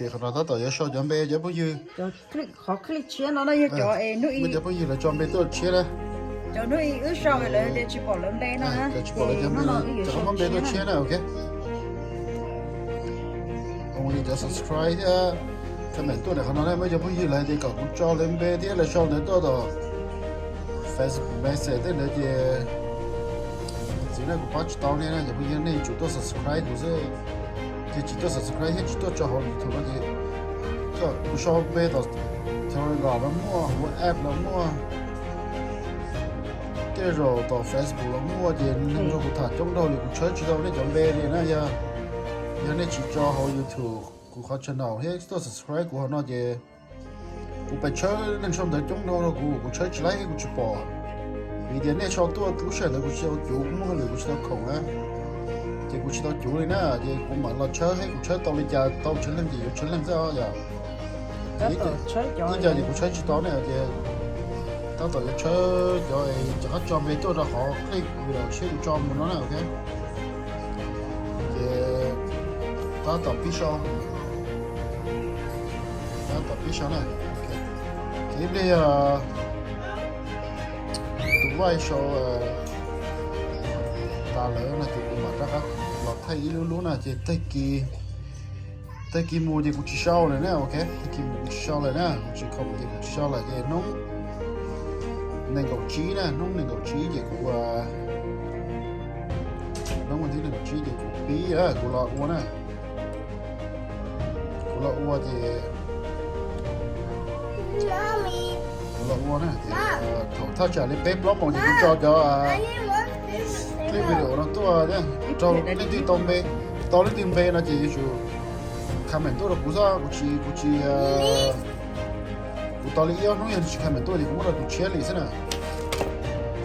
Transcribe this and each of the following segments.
Qhov no tab tom yuav sau cov npe cov phooj ywg. Qhov clip tshiab no yog cov, cov phooj ywg lawv tso npe tuaj tshiab na. Cov hnub i wb sau lawv tias tsis pom lawv npe no, cov tsis pom lawv cov npe, cov muab npe tuaj tshiab na, ok. Ua li cov subscribe thiab comment tuaj ntawm qhov no na, muaj cov phooj ywg lawv tias kom kuv tso lawv npe thiab lawv sau ntawv tuaj tom Facebook message tej ntawd ces txiv na kuv pab tsis tau nej na, cov phooj ywg nej tsum tuaj subscribe kuv xwb. Ces tsis tuaj subscribe thiab tsis tuaj tso hauv YouTube no ces kuv sau npe tom Telegram los muaj, WhatsApp los muaj, tej zaum tom Facebook los muaj ces neeg nrog kuv tham coob dhau li kuv tshawb tsis tau nej cov npe li na. Yog, yog nej tsis tso hauv YouTube kuv qhov channel thiab tuaj subscribe kuv hauv no ces kuv pes tshawb neeg sau ntawv coob dhau rau kuv, kuv tshawb tsis laib thiab kuv tsis pom. Vim tias nej sau tuaj lub sij hawm ntawd kuv tsis tau cuv, kuv muaj hauj lwm kuv tsis tau khoom na, ces kuv tsis tau cuv li na. Ces kuv mam los tshawb thiab kuv tshawb tau li cas tau tsawg leej ces yuav tsawg leej xwb os yom. Ib co ces kuv tshawb tsis tau ne ces tab tom yuav tshawb cov, cov qab tso npe tuaj rau qhov clip video tshiab kuv tso mus no na, ok. Ces tab tom pib sau, tab tom pib sau na. Ces ib pliag yog tus vaij sau tas lawm no ces kuv mam rov qab los thaij ib lub lub na ces tag kis, tag kis mus ces kuv tsis sau lawm na, ok. Tag kis mus kuv tsis sau lawm na, kuv tsis khoom ces kuv tsis sau lawm ces hnub nees nkaum tsib na, hnub nees nkaum tsib ces kuv, hnub vas thib nees nkaum tsib ces kuv pib, kuv los ua na. Kuv los ua ces, kuv los ua na ces thaum thaj tsam li peb plaub moos ces kuv tso cov clip video no tuaj thiab. Rau leej twg tau npe, tau leej twg npe no ces yuav tsum comment tuaj rau kuv xwb, kuv tsis, kuv tsis, kuv tau li ib ob hnub yog nws tsis comment tuaj ces kuv muab rau tus tshiab li xwb na.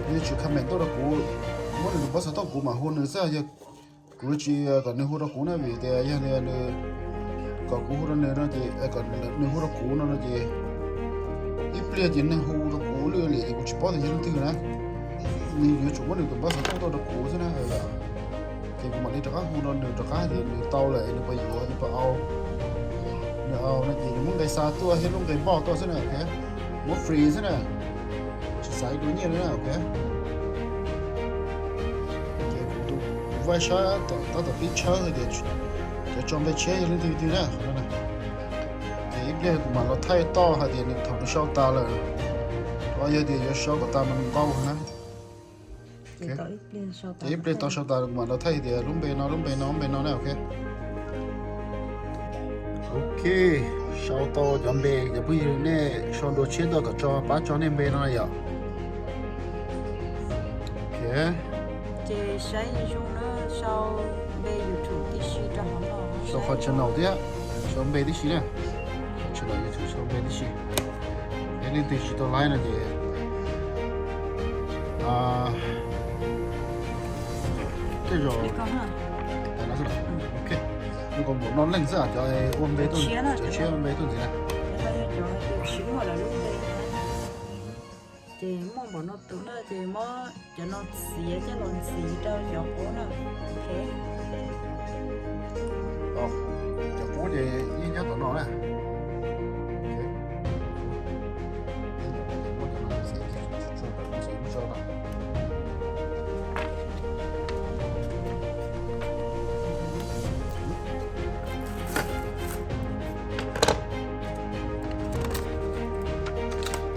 Nws yuav tsum comment tuaj rau kuv, muab nws tus npawb xov tooj kuv mam hu nws xwb, yog kuv tsis kom nws hu rau kuv na, vim tias yog nws, kom kuv hu rau nws no ces, kom nws hu rau kuv no no ces ib pliag ces nws hu rau kuv lwj liam ces kuv tsis paub tias yog leej twg na. Nws yuav tsum muab nws tus npawb xov tooj tuaj rau kuv xwb na. Ces kuv mam li rov qab hu rau nws rov qab tias nws tau lawm nws puas yuav, nws puas au, nws au no ces nws muab nqe xa tuaj thiab lub nqe npauj tuaj xwb na, ok. Muab free xwb na, tsis xaiv dua nyiaj li na, ok. Ces kuv, kuv vaij sab tom tab tom pib tshawb hais tias cov tso npe tshiab yog leej twg twg na, qhov no na. Ces ib pliag kuv mam los thaij toj hais tias nws thaum nws sau tas lawm, o yog tias yuav sau kom tas mas nws ntau na. Ces ib pliag tau sau tas kuv mam los thaij tias lub npe no, lub npe no, lub npe no na, ok. Ok, sau tau cov npe, cov phooj ywg nej sau npe tshiab tuaj kom tso, pab tso nej npe no yom. Ok. Ces saib zoo na, sau npe YouTube tib si rau hauv no. Sau qhov channel thiab, sau npe tib si na. Qhov channel YouTube sau npe tib si. Es leej twg tsis tau like no ces tej zaum, ok, nws kom npaum no leej xwb, cov ua npe tuaj, cov tshiab ua npe tuaj ntxiv na. Ces muaj npaum no tus na ces muab cov no txiav coj los ntxiv rau cov qub na. Ok. Cov qub ces yeej nyob tom no na.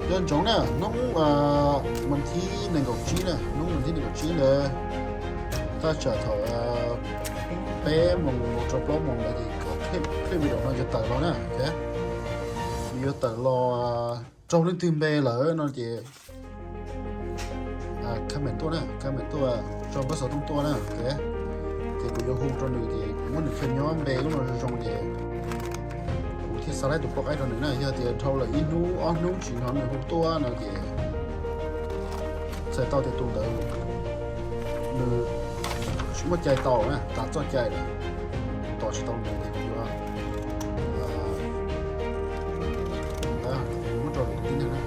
Nco ntsoov na, hnub vas thib nees nkaum tsib na, hnub vas thib nees nkaum tsib ntawd, thaj tsam thaum peb moos rau plaub moos ntawd ces clip video no yuav tawm los na, ok. Nws yuav tawm los, raug leej twg npe lawm no ces comment tuaj na, comment tuaj, tso npawb xov tooj tuaj na, ok. Ces kuv yuav hu rau nws ces kuv muab nws kha nyob npe lub no zoo zoo ces kuv thiaj xa laib tus poj qaib rau nws na. Yog tias dhau lawm ib hnub ob hnub tsis hnov nws hu tuaj no ces txhais tau tias tus ntawd nws tsis muaj cai tau na, tas txoj cai lawm, tos tsis tau nws ces kuv yuav muab rau lwm tus tib neeg na.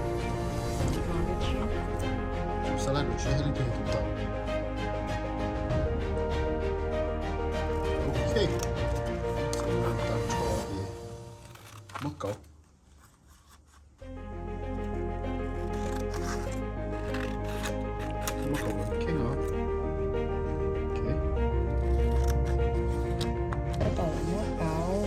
Kuv xa laib tus tshiab thiab leej twg tus tau. Ok, tag nrho ces Muab kauv. Muab kauv kheej os. Tab tom muab kauv.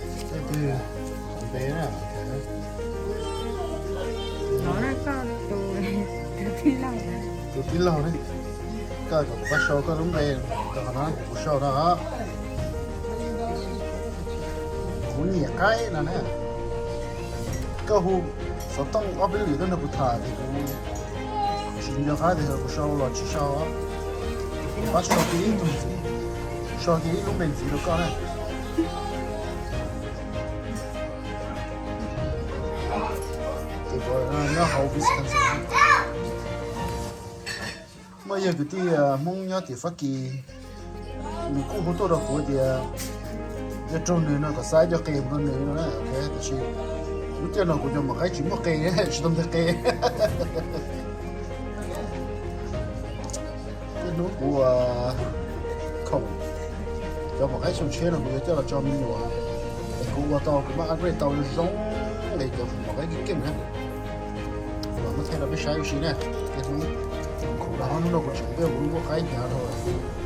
Tus npe na, tus tij laug ne, koj kom kuv pab sau koj lub npe rau qhov no, kuv sau no. Kuv niam qaib no na. Koj hu xov tooj ob peb lwm tuaj nrog kuv tham ces kuv tsis nco qab tias kuv sau los tsis sau. Kuv pab sau kiag ib tug ntxiv, sau kiag ib lub npe ntxiv rau koj na. Ces kuv nyob hauv Wisconsin. Muaj ib yawg kwv tij Hmoob nyob tim Fab Kis, nws kuj hu tuaj rau kuv tias yog raug nws no kom xa ib co qe mus rau nws no na. Tiam sis lub caij no kuv cov maum qaib tsis muaj qe, tsis tau nte qe. Niaj hnub kuv khoom, cov maum qaib xyoo tshiab no kuv yuav coj los tso me nyuam, es kuv ua tau kuv mam upgrade tau zoo li cov maum qaib keej keej na. Los muab thaij rau peb saib ua si na. Niaj hnub khoom no, hnub no kuv tseem npej kuv lub nkuaj qaib hnyav dhau lawm.